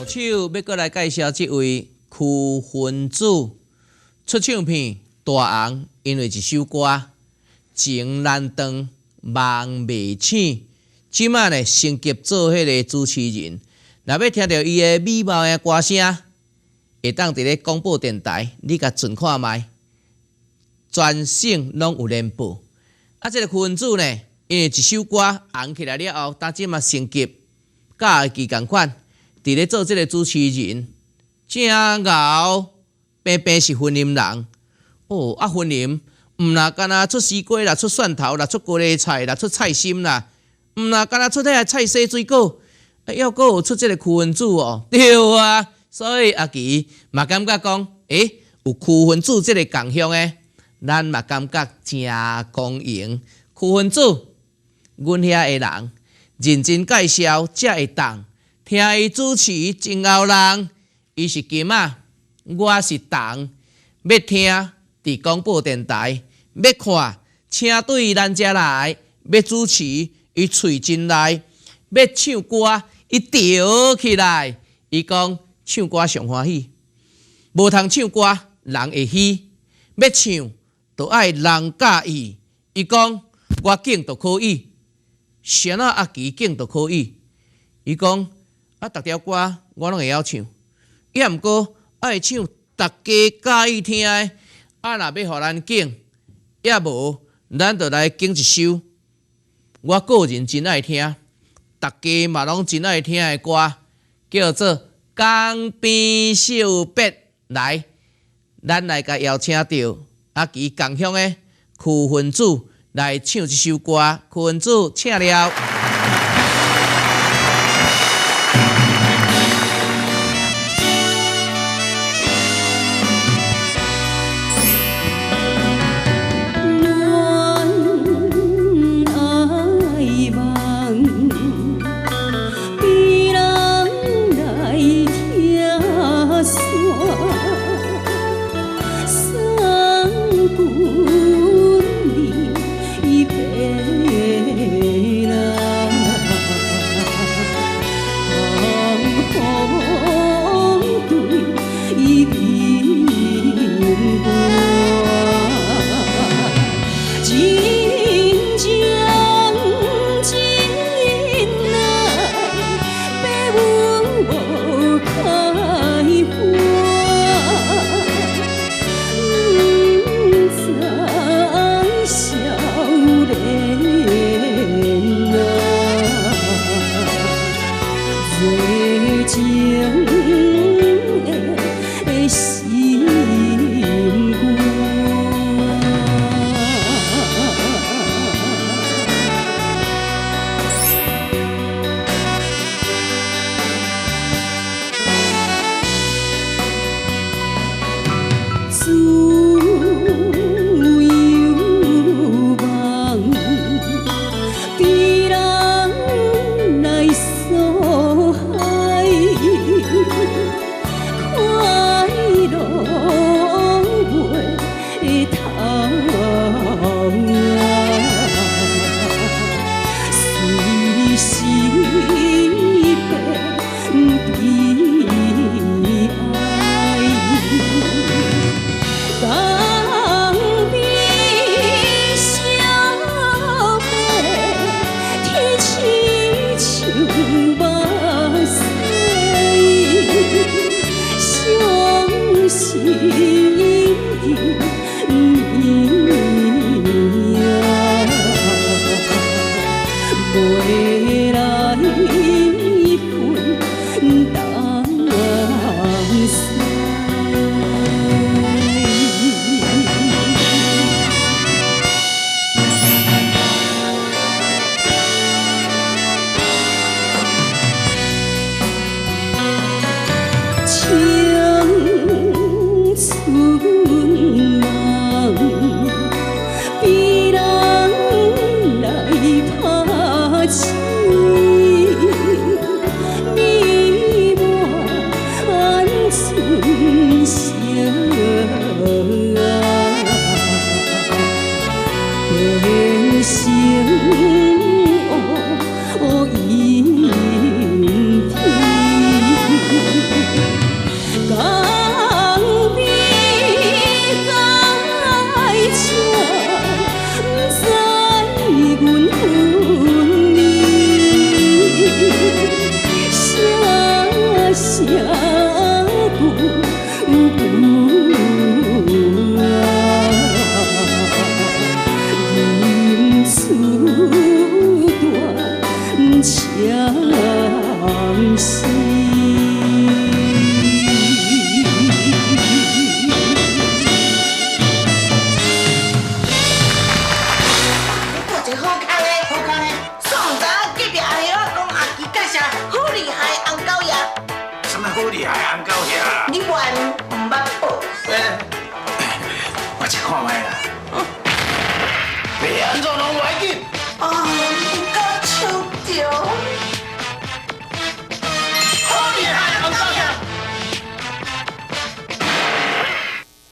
後手欲閣來介紹這位區分子出唱片大紅，因為一首歌《情難斷，夢袂醒》，這擺呢升級做彼个主持人。若欲聽著伊的美貌的歌聲，會當佇咧廣播電台，你共存看覓，全省攏有聯播。啊，這个區分子呢，因為一首歌紅起來了後，當這馬升級，佮家己仝款，佇咧做這个主持人，正𠢕，平平是雲林人。哦，啊雲林，毋若干焦出絲瓜啦，出蒜頭啦，出高麗菜啦，出菜心啦，毋若干焦出遐个菜蔬水果，啊，猶閣有出這个區分子哦，對啊，所以阿奇嘛感覺講，欸，有區分子這个仝鄉的，咱嘛感覺誠光榮。區分子，阮遐的人認真介紹才會當聽伊主持真𠢕人，伊是金仔，我是銅，欲聽佇廣播電台，欲看請對咱遮來，欲主持伊喙真利，欲唱歌伊著起來。伊講唱歌上歡喜，無通唱歌人會虛，欲唱就愛人佮意。伊講我揀就可以，啥物阿奇揀就可以。伊講啊，逐條歌我攏會曉唱，抑毋過愛唱大家佮意聽的。啊，若欲予咱揀，抑無咱就來揀一首我個人真愛聽，大家嘛攏真愛聽的歌，叫做《江邊惜別》。來，咱來共邀請著阿奇仝鄉的區分子來唱這首歌。區分子，請了。戀愛夢，別人來拆散，送阮離別來，寒風對伊變卦。真情真愛，白雲無開花，毋知少年啊，熱情的心肝。自由夢，別人來所害。久久啊，忍思断肠丝。你做一个好康的，好康的。煞毋知影隔壁阿兄仔讲阿基介绍好厉害的红狗爷，什麼好厲害紅狗爺？你原毋捌報？欸，我這看覓。